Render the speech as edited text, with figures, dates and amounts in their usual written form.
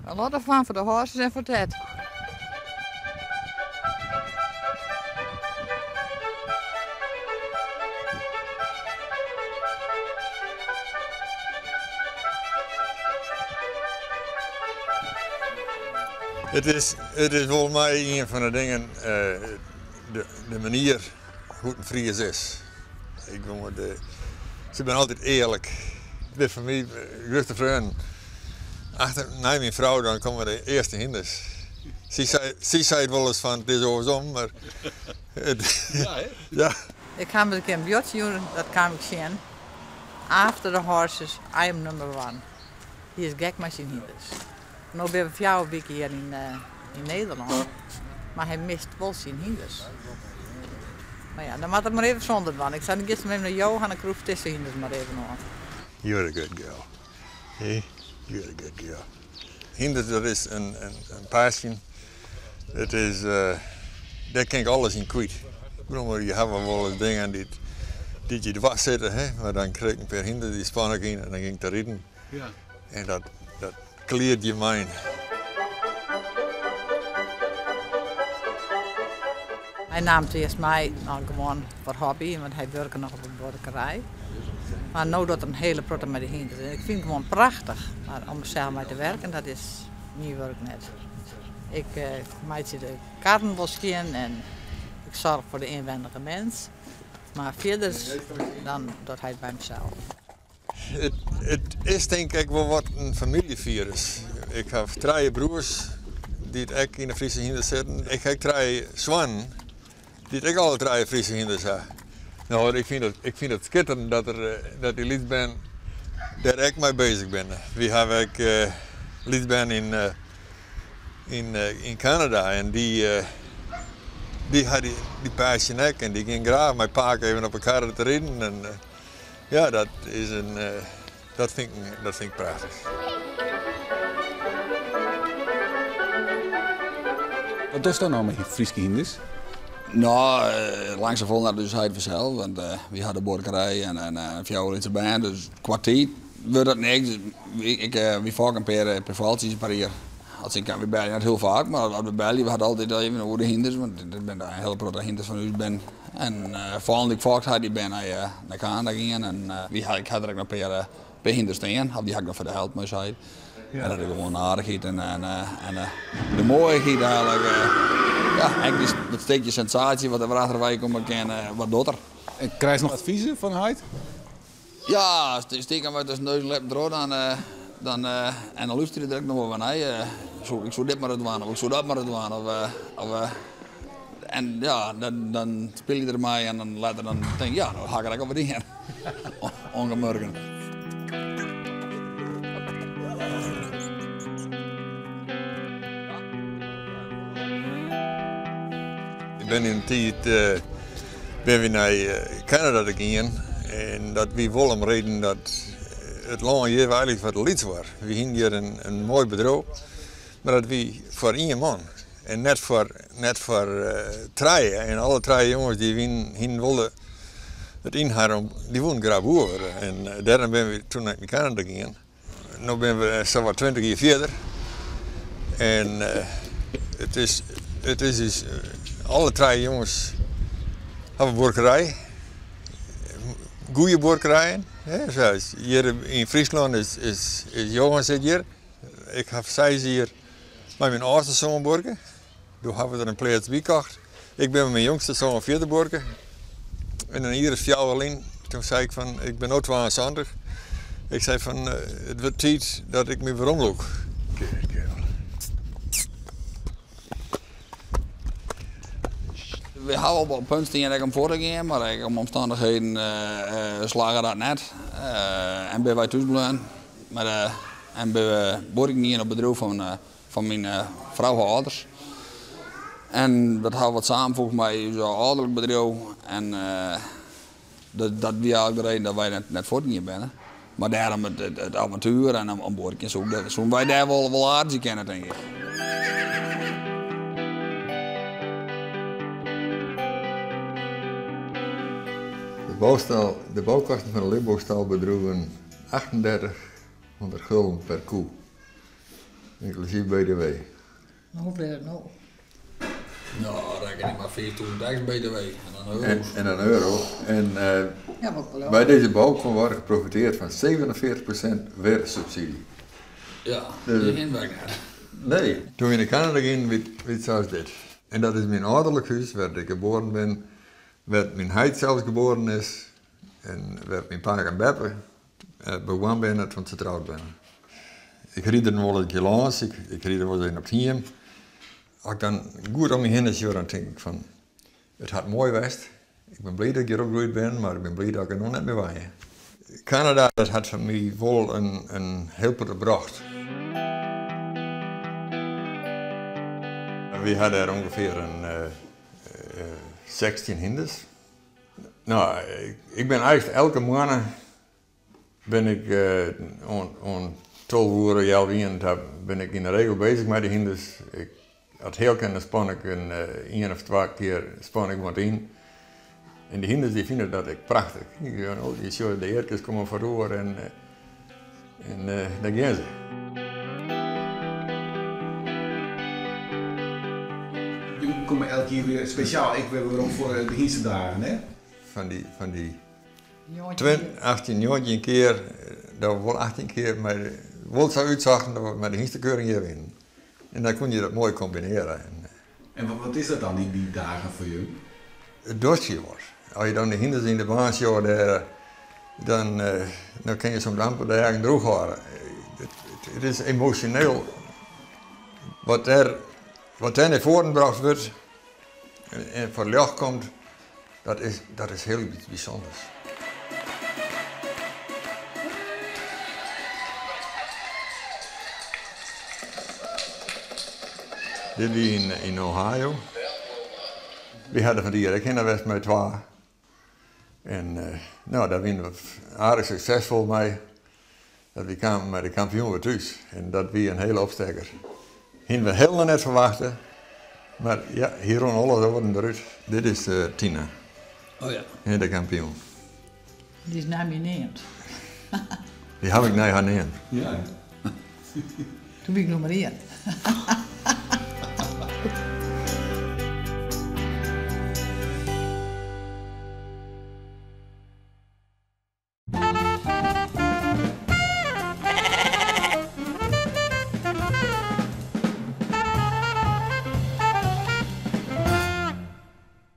A lot of fun for the horses and for Ted. It is, it is wol my ien fan de dingen, de, de manier hoe't in Fries is. Ik bedoel, de, se binne altyd earlik. Dit foar my grutste freonen. Achter, nei myn frou dan komme de earste hynders. Sy sei, sy sei it wolris fan it is oarsom, mar it, Ja, hè? ja. Ik ha him in kear in buordsje jûn, dat kaam ik sjen. After the horses, I am number one. Hy is gek mei syn hynders. No binne we 4 wiken hjir yn, yn Nederlân, mar hy mist wol syn hynders. Mar ja, dan moat er mar even sûnder dwaan. Ik sei, dan giest even nei Johan en krûpst dizze hynders mar even oan. You're a good girl. Hey, you're a good girl. Hynders, dat is in, in, in passion. It is, uh, dêr kin ik alles yn kwyt. Ik bedoel, je hawwe wolris dingen dy't, dy't je dwars sitte, hè? Mar dan krij ik in pear hynders, dy span ik yn en dan gean ik te riden. Ja. En dat, dat cleart je mind. Hy naam it earst mei no, gewoan foar hobby, want hy wurke noch op in buorkerij. Mar no docht er in hiele protte mei de hynders. En ik fyn it gewoan prachtich. Mar om sels mei te werken, dat is myn wurk net. Ik uh, meitsje de karren wol skjin en ik soarch foar de ynwendige mins. Mar fierder dan docht hy it by himsels. It, it is tink ik wol wat in famyljefirus. Ik haw trije broers dy't ek yn de Fryske hynders sitten. Ik ha trije soannen dy't ek alle trije Fryske hynders ha. No, ik fyn it, ik fyn it skitterend dat, er, dat dy lytsbern dêr ek mei beuzich binne. Wy hawwe ek uh, lytsbern yn, uh, yn, uh, yn Kanada en dy, dy ha dy, dy passion ek en dy gean graach mei pake even op 'e karre te riden. En, ja, dat is in, dat fyn ik, dat fyn ik prachtich. Wat dochst dan no mei Fryske hynders? No, lang sa folle net ús heit fansels, want wy ha de buorkerij en, en fjouwer lytse bern, dus kwa tiid wurdt dat niks. Ik, wy fokke in pear foutsjes per jier. As ik, wy belje net hiel faak, mar as we belje, we ha altyd even oer de hynders, want der binne in hiele protte hynders fan ús bin. En folgjende ik fokt ha, dy binne nei, nei Kanada gien en wy ha, ik ha der ek noch in pear, pear hynders stean, of dy ha ik noch foar de helt mei sei. Ja. En dat is gewoan aardichheid en, en, en de moaiheid eigentlik. Ja, ek dy, dat stikje sensaasje wat der achterwei komme kin, wat docht er. En krijst noch advizen fan heit? Ja, stiekem wat tussen neus en lippen troch, dan, dan, en dan lústerje der ek noch wol wat nei. Soe, ik soe dit mar dwaan, of ik soe dat mar dwaan. Of, of, en ja, dan, dan spylje je der mei en dan letter dan tink ik, ja, no ha ik der ek al wat yn. Oangemurken. Ik bin yn in tiid binne wy nei Kanada te gien en dat wie wol om reden dat it lân hjir eigentlik wat lyts war. Wy hiene hjir in, in moai bedriuw, mar dat wie foar ien man en net foar, net foar trije. En alle trije jonges dy wienen, hienen wol de, it yn har om, dy woenen graach boer wurde. En dêrom binne wy toen nei Kanada gien. No binne we sawat 20 jier fierder en it is, it is ús, alle trije jonges hawwe buorkerij, goede buorkerijen. Hè, hjir yn Fryslân is, is, is Johan sit hjir. Ik haw 6 jier mei myn âldste soan buorke. Doe hawwe we der in pleats by kocht. Ik bin mei myn jongste soan fierder buorke. En in jier of 4 lyn, toen sei ik fan, ik bin no 72. Ik sei fan, it wurdt tiid dat ik my weromlûk. We hawwe op it punt stien ek om fuort te gean, mar ek om omstannichheden slagge dat net. En binne wy thús bleaun. Mar, en binne we buorkjen gien op it bedriuw fan fan myn frou har âlders. En dat hawwe we wat samenfoegd mei ús âlderlik bedriuw. En dat, dat wie eigentlik de reden dat wy net, net fuortgien binne. Mar dêrom it, it, it avontuer en om buorkjen soe, soene wy dêr wol, wol aardzje kinne, tink ik. De, bouwstal, de boukosten fan de ljipbostal bedroegen 3800 gulden per koe. Ynklusyf BTW. Mar hoefolle is it no? No, rekkenje mar 5000 eks BTW en dan euro's. En dan euro. En bij deze bouw kon worden geprofiteerd van 47% wersubsidie. Ja, dy hiene wy net. Nee. Toen we yn Kanada gienen, wie it sa as dit. En dat is myn âlderlik hús, wêr't ik geboren bin, wêr't myn heit sels geboren is en wêr't myn pake en beppe begûn binne toen se troud binne. Ik ryd der noch wol in kear lâns, ik ryd der wolris even op it hiem. As ik dan goed om my hinne sjoch, dan tink ik fan, it hat moai west. Ik bin bliid dat ik hjir opgroeid bin, mar ik bin bliid dat ik der no net mear wenje. Kanada, dat hat foar my wol in hiel protte brocht. Wy ha dêr ûngefear in 16 hynders. No, ik bin eins elke moanne bin ik oant 12 oere, healwei ienen ta bin ik yn 'e regel beuzich mei de hynders. Ik, as it heal kin, dan span ik in ien of twa kear span ik wat yn. En de hynders dy fine dat ek prachtich. Je sjogge de earkes komme foaroer en en dêr gean se. Jo komme elk jier wer spesjaal ek wer werom foar de hynstedagen, hè? Fan dy, fan dy 18, 19 kear, dat we wol 18 kear mei de, wol sa útsochten dat we mei de hynstekeuring hjir wienen. En dan koene je dat moai kombinearje. En wat is dat dan, dy dagen foar jo? It docht je wat. As je dan de hynders yn de baan sjogge dêr, dan, dan kinne je soms amper de eagen drûch hâlde. It is emosjoneel wat dêr, wat dêr nei foaren brocht wurdt en foar it ljocht komt, dat is, dat is hiel bysûnders. Dit wie yn Ohio. Wy hawwe der fan it jier ek hinne west mei twa. En no, dêr wiene we aardich suksesfol mei. Dat wy kamen mei de kampioen wer thús. En dat wie in hiele opstekker. Hiene we hielendal net ferwachte. Mar ja, hy rûn alle oaren derút. Dit is Tina. Oh ja. De kampioen. Dy is nei my neamd. Dy haw ik nei har neamd. Ja. Toen wie ik nûmer ien.